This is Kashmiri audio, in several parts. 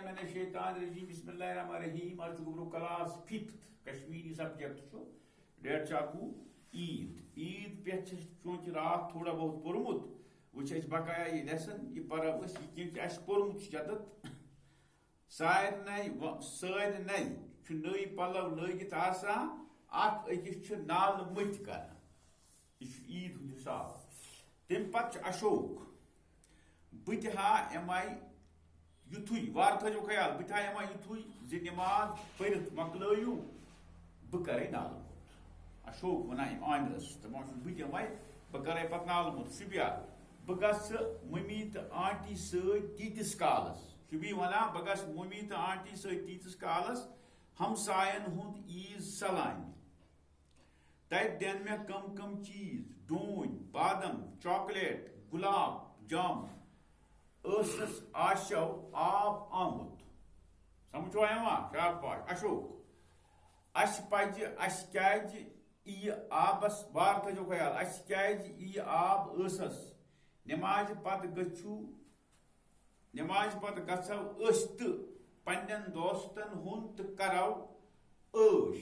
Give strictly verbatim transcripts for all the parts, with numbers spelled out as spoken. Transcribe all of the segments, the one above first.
من الشیطان الرجیم، بسم اللہ الرحمن الرحیم۔ آز چھُ گوٚبرو کلاس ففتھ، کشمیری سبجیکٹ چھُ، ڈیٹ چھُ اَکوُہ۔ عیٖد، عیٖد پٮ۪ٹھ چھُ چونکہ راتھ تھوڑا بہت پوٚرمُت، وۄنۍ چھُ اَسہِ بقایا یہِ لیسن، یہِ پَرو أسۍ، یہِ کینٛہہ چھُ اَسہِ پوٚرمُت چھُ یَتَتھ۔ سارنٕے و-، سارنٕے چھُ نٔوۍ پَلو لٲگِتھ آسان، اَکھ أکِس چھُ نالہٕ مٔتۍ کران۔ یہِ چھُ عیٖد ہُنٛد حساب۔ تَمہِ پتہٕ چھُ اشوک۔ بہٕ تہِ ہا یِمَے یُتھُے، وارٕ تھٲیزیو خیال، بہٕ تہِ ہا یِمَے یُتھُے زِ نماز پٔرِتھ مۄکلٲیِو، بہٕ کَرَے نالہٕ موٚت۔ اشوک وَنان أمۍ عامرَس، دَپان چھُس، بہٕ تہِ یِمَے، بہٕ کَرَے پَتہٕ نالہٕ موٚت۔ شُبیا، بہٕ گژھٕ مٔمی تہٕ آنٹی سۭتۍ تیٖتِس کالَس۔ شُبی وَنان، بہٕ گژھٕ مٔمی تہٕ آنٹی سۭتۍ تیٖتِس کالَس، ہمساین ہُنٛد عیٖد سلامہِ۔ تتہِ دِن مےٚ کم کم چیز، ڈوٗنۍ، بادم، چاکلیٹ، گلاب جام۔ ٲسس آسیو آب آمُت۔ سمجھ چھوا یِوان؟ شاباش، اشوک۔ اسہِ پزِ، اسہِ کیازِ ییہِ آبس، بار تھٲیزیو خیال، اسہِ کیازِ ییہِ آب ٲسس؟ نمازِ پتہٕ گٔژھِو نمازِ پتہٕ گژھو أسۍ تہٕ پننٮ۪ن دوستن ہُنٛد تہٕ کرو عٲش۔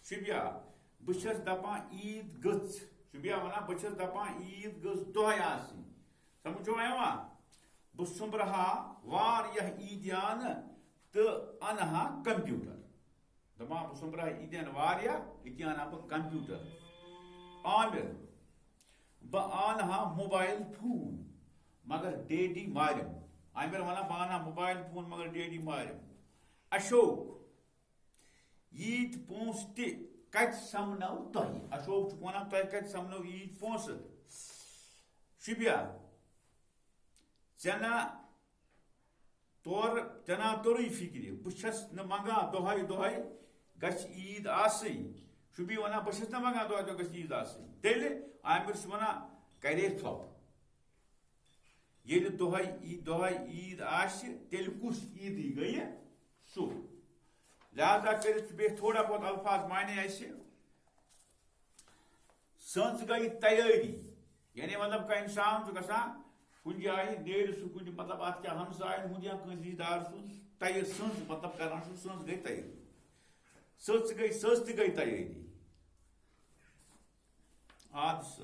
شُبیا، بہٕ چھَس دپان عیٖد گٔژھ، شُبیا وَنان، بہٕ چھَس دپان عیٖد گٔژھ دۄہے آسٕنۍ۔ سمجھ چھُوا یِوان؟ بہٕ سوٚمبرٕ ہا واریاہ عیٖدیانہٕ تہٕ اَنہٕ ہا کمپیوٹر۔ دپان، بہٕ سوٚمبراوٕ عیٖدیان واریاہ، أتی اَنہٕ ہا بہٕ کمپیوٹر۔ عامر، بہٕ اَنہٕ ہا موبایل فون، مگر ڈیڈی مارِم۔ عامر وَنان، بہٕ اَنہٕ ہا موبایل فون، مگر ڈیڈی مارِم۔ اشوک، ییٖتۍ پونٛسہٕ تہِ کَتہِ سَمنو تۄہہِ؟ اشوک چھُکھ وَنان، تۄہہِ کَتہِ سَمنو ییٖتۍ پونٛسہٕ؟ شُبیا، ژےٚ نا تور، ژےٚ نا توٚرُے فِکرِ، بہٕ چھَس نہٕ منٛگان دۄہَے دۄہَے گژھِ عیٖد آسٕنۍ۔ شُبی وَنان، بہٕ چھَس نہٕ منٛگان دۄہَے دۄہَے گژھِ عیٖد آسٕنۍ۔ تیٚلہِ عامر چھُ وَنان، کَرے ژھۄپہٕ۔ ییٚلہِ دۄہَے عی-، دۄہَے عیٖد آسہِ، تیٚلہِ کُس عیٖدٕے گٔیہِ سُہ؟ لہذا کٔرِتھ چھُ بیٚیہِ تھوڑا بہت الفاظ معنی اَسہِ۔ سٕنٛز گٔے تیٲری، یعنی مطلب کانٛہہ اِنسان چھُ گژھان کُنہِ جایہِ، نیرِ سُہ کُنہِ، مطلب اَتھ کیٛاہ، ہمساین ہُنٛد یا کٲنٛسہِ رِشتہٕ دار سُنٛد تیٲری، سٕنٛز مطلب کران چھُ، سٕنٛز گٔے تیٲری۔ سٕژ گٔے، سٕژ تہِ گٔے تیٲری۔ آد سا،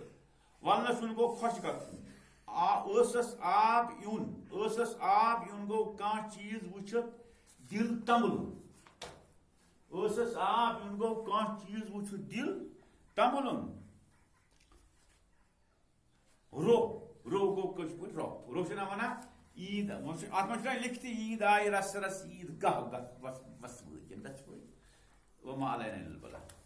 وَننَس وۄنۍ گوٚو خۄش گژھُن۔ آ، ٲسَس آب یُن، ٲسَس آب یُن گوٚو کانٛہہ چیٖز وٕچھِتھ دِل تَمبلُن۔ ٲسَس آب یُن گوٚو کانٛہہ چیٖز وٕچھِتھ دِل تَمبلُن۔ روٚف، روٚف گوٚو کٲشِر پٲٹھۍ روٚف۔ روٚف چھِنہ وَنان عیٖد، وۄنۍ چھُ، اَتھ منٛز چھُنہ لیکھتٕے عیٖد آیہِ رَسہٕ رَسہٕ عیٖد گاہ گژھ، وَس، وَس وٲتۍ کِنہٕ گژھِ وٲتۍ۔ وَما علینا الا البلاغ۔